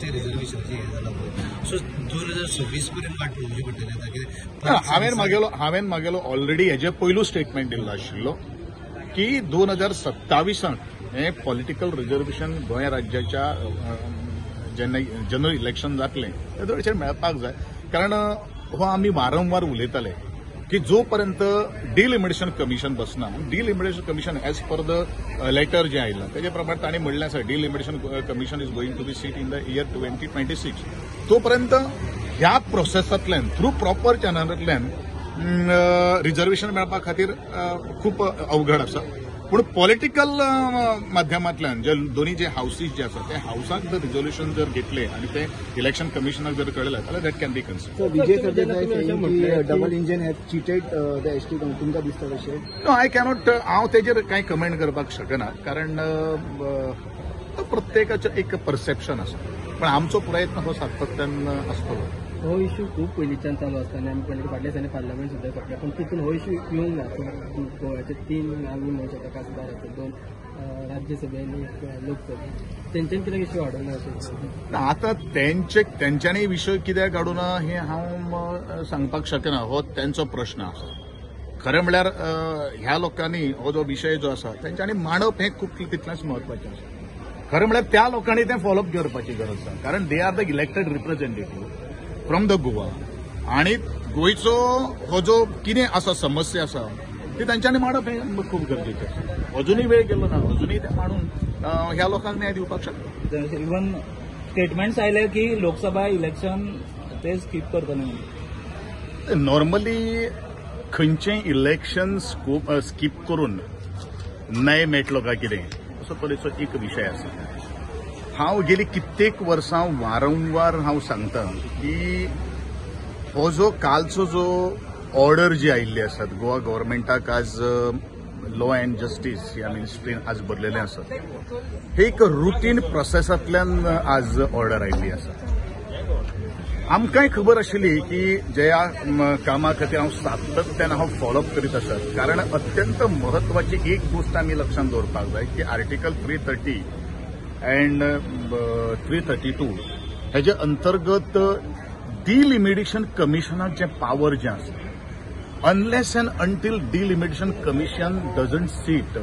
ते रिझर्वेशनाचें हें जालां पळय, सो 2026 पर्यंत वाट पळोवची पडटली आतां कितें? हांवें मागेलो ऑलरेडी हेजे पयलू स्टेटमेंट दिल्लो आशिल्लो की 2027 हें पॉलिटिकल रिझर्वेशन गोंय राज्याच्या जेन्ना जनरल इलेक्शन जातलें त्या वेळाचेर मेळपाक जाय. कारण हो आमी वारंवार उलयताले की जो पर्यंत डिलिमिटेशन कमिशन बसना, delimitation commission as per the letter जें आयलां तेजे प्रमाणे तांणी म्हणलें आसा delimitation commission is going to be sit in the year 2026. तो पर्यंत ह्या प्रोसेसांतल्यान थ्रू प्रॉपर चॅनलांतल्यान रिझर्वेशन मेळपा खातीर खूब अवघड आसा. पूण पॉलिटिकल माध्यमांतल्यान जे दोन्ही जे हावसीस जे आसा ते हावसाक जर रिझोल्युशन जर घेतले आणि ते इलेक्शन कमिशनाक जर कळयलें जाल्यार that can be consider. So Vijay Sardesai double engine has cheated the ST, तुमकां दिसता तशें? नो, I cannot, हांव तेजेर कांय कमेंट करपाक शकना कारण तो प्रत्येकाचें एक परसेप्शन आसा, पण आमचो प्रयत्न हो सातत्यान आसतलो. हो इश्यू खूब पयलींच्यान चालू आसता आनी आमी पळयलें फाटल्या दिसांनी पार्लमेंट सुद्दां सोंपलें, पूण तितून हो इश्यू येवंक ना. गोव्याचे 3 आमी म्हणू शकता खासदार आसा, 2 राज्यसभे आनी 1 लोकसभे, तेंच्यान कित्याक इश्यू हाडूंक ना अशें? आतां तेंच्यांनी विशय कित्याक हाडूं ना हें हांव सांगपाक शकना, हो तेंचो प्रश्न आसा. खरें म्हणल्यार ह्या लोकांनी हो जो विशय जो आसा तेंच्यांनी मांडप हें खूब तितलेंच म्हत्वाचें आसा. खरें म्हणल्यार त्या लोकांनी तें फॉलोअप करपाची गरज आसा, कारण they are the elected representative from the Goa आणि गोंयचो हो जो कितें आसा समस्या आसा ती तांच्यांनी मांडप हें खूब गरजेचें आसा. अजुनूय वेळ गेलो ना, अजुनूय ते मांडून ह्या लोकांक न्याय दिवपाक शकता. इवन स्टेटमेंट्स आयले की लोकसभा इलेक्शन ते स्कीप करतले. नॉर्मली खंयचें इलेक्शन स्कीप करून न्याय मेळटलो काय कितें असो तरेचो एक विशय आसा. हांव गेली कित्येक वर्सां वारंवार हांव सांगता की हो जो कालचो जो ऑर्डर जी आयिल्ली आसात गोवा गव्हर्मेंटाक आज लॉ अँड जस्टीस ह्या मिनिस्ट्रीन आज बरलेलें आसा, हे एक रुटीन प्रोसेसांतल्यान आज ऑर्डर आयिल्ली आसा. आमकांय खबर आशिल्ली की ज्या कामा खातीर हांव सातत्यान हांव फॉलोअप करीत आसा, कारण अत्यंत म्हत्वाची एक गोश्ट आमी लक्षांत दवरपाक जाय की आर्टिकल 330 अँड 332 हेजे अंतर्गत डिलिमिटेशन कमिशनाक जे पावर जे आसा, unless and until delimitation commission doesn't sit,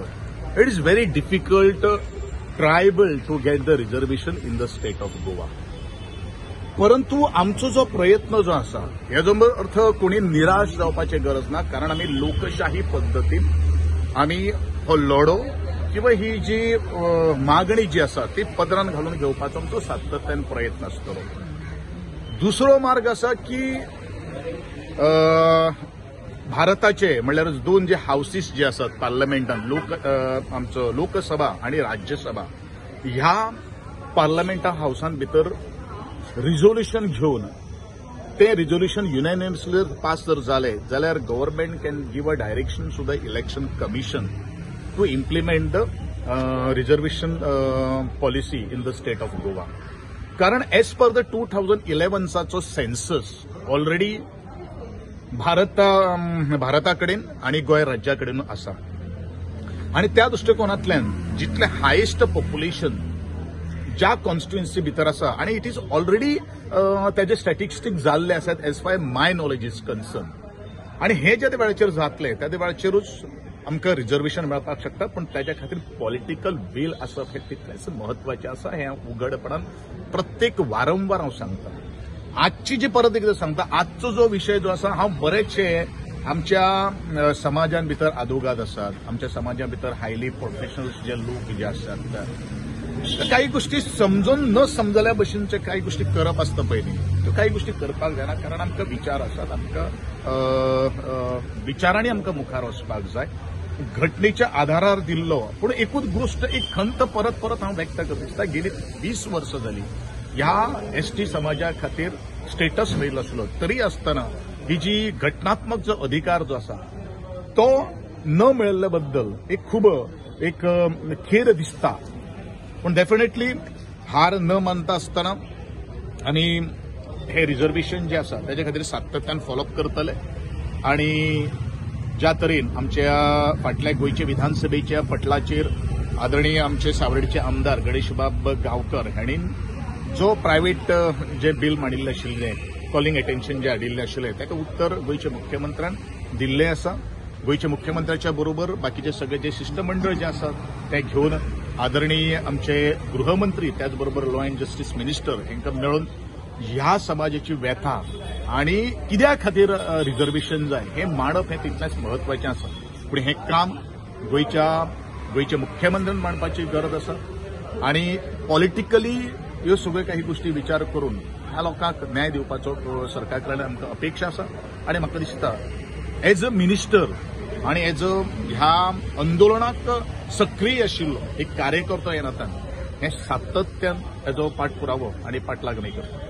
it is very difficult tribal to get the reservation in the state of Goa. परंतु आमचो जो प्रयत्न जो आसा हेजो अर्थ कोणी निराश जावपाची गरज ना, कारण आमी लोकशाही पद्दतीन आमी हो लढो किंवा ही जी मागणी जी आसा ती पदरान घालून घेवपाचो आमचो सातत्यान प्रयत्न आसतलो. दुसरो मार्ग आसा की भारताचे म्हणल्यार 2 जे हावसीस जे आसात पार्लमेंटान, आमचो लोकसभा आनी राज्यसभा, ह्या पार्लमेंटा हावसान भितर रिझोल्युशन घेवन ते रिझोल्युशन युनॅनिमसली पास जर जालें जाल्यार government can give a direction to the election commission to implement the reservation policy in the state of Goa. कारण as per the 2011 census already भारता कडेन आनी गोंय राज्या कडेन आसा आनी त्या दृश्टिकोनांतल्यान जितलें हायेस्ट पॉप्युलेशन ज्या कॉन्स्टिट्युएन्सी भितर आसा आनी it is already तेजे स्टॅटिस्टीक जाल्ले आसात as far my knowledge is concern. आनी हे ज्या वेळाचेर जातले त्या वेळाचेरूच आमकां रिजर्वेशन मेळपाक शकता, पूण ताच्या खातीर पॉलिटिकल वील आसप हें तितलेंच म्हत्वाचें आसा हें उघडपणान प्रत्येक वारंवार हांव सांगता. आजची जी परत एकदां सांगता, आजचो जो विशय जो आसा, हांव बरेचशे आमच्या समाजान भितर आदोगाद आसात, आमच्या समाजा भितर हायली प्रोफेशनल्स जे लोक जे आसात, काही गोष्टी समजून न समजल्या भशेनचे काही गोष्टी करप आसता पयलीं, त्यो काही गोष्टी करपाक जायना, कारण आमकां विचार आसात, आमकां विचारांनी आमकां मुखार वचपाक जाय. घटनेच्या आधारार दिल्लो पूण एकूच गोश्ट एक खंत परत परत हांव व्यक्त करता दिसता, गेली 20 वर्सां जाली ह्या एसटी समाजा खातीर स्टेटस मेळिल्लो आसलो तरी आसतना ही जी घटनात्मक जो अधिकार जो आसा तो न मेळिल्ले बद्दल एक खूब एक खेद दिसता. पूण डेफिनेटली हार न मानता आसतना आमी हे रिजर्वेशन जे आसा ताजे खातीर सातत्यान फॉलोअप करतले आनी ज्या तरेन आमच्या फाटल्या गोंयच्या विधानसभेच्या पटलाचेर आदरणीय आमचे सावर्डेचे आमदार गणेशबाब गांवकर हांणी जो प्रायव्हेट जे बिल मांडिल्लें आशिल्लें, कॉलिंग अटेन्शन जे हाडिल्लें आशिल्लें, ताका उत्तर गोंयच्या मुख्यमंत्र्यान दिल्लें आसा. गोंयच्या मुख्यमंत्र्याच्या बरोबर बाकीचे सगळे जे शिश्टमंडळ जे आसा ते घेवन आदरणीय आमचे गृहमंत्री त्याचबरोबर लॉ अँड जस्टीस मिनिस्टर हांकां मेळून ह्या समाजाची व्यथा आनी कित्या खातीर रिजर्वेशन जाय हें मांडप हें तितलेंच म्हत्वाचें आसा. पूण हें काम गोंयच्या मुख्यमंत्र्यान मांडपाची गरज आसा आनी पॉलिटिकली ह्यो सगळ्यो काही गोष्टी विचार करून ह्या लोकांक न्याय दिवपाचो सरकार कडल्यान आमकां अपेक्षा आसा. आनी म्हाका दिसता एज अ मिनिस्टर आनी एज अ ह्या आंदोलनाक सक्रीय आशिल्लो एक कार्यकर्तो ह्या नात्यान हें सातत्यान हेजो पाठपुरावो आनी पाठलाग नाही करता.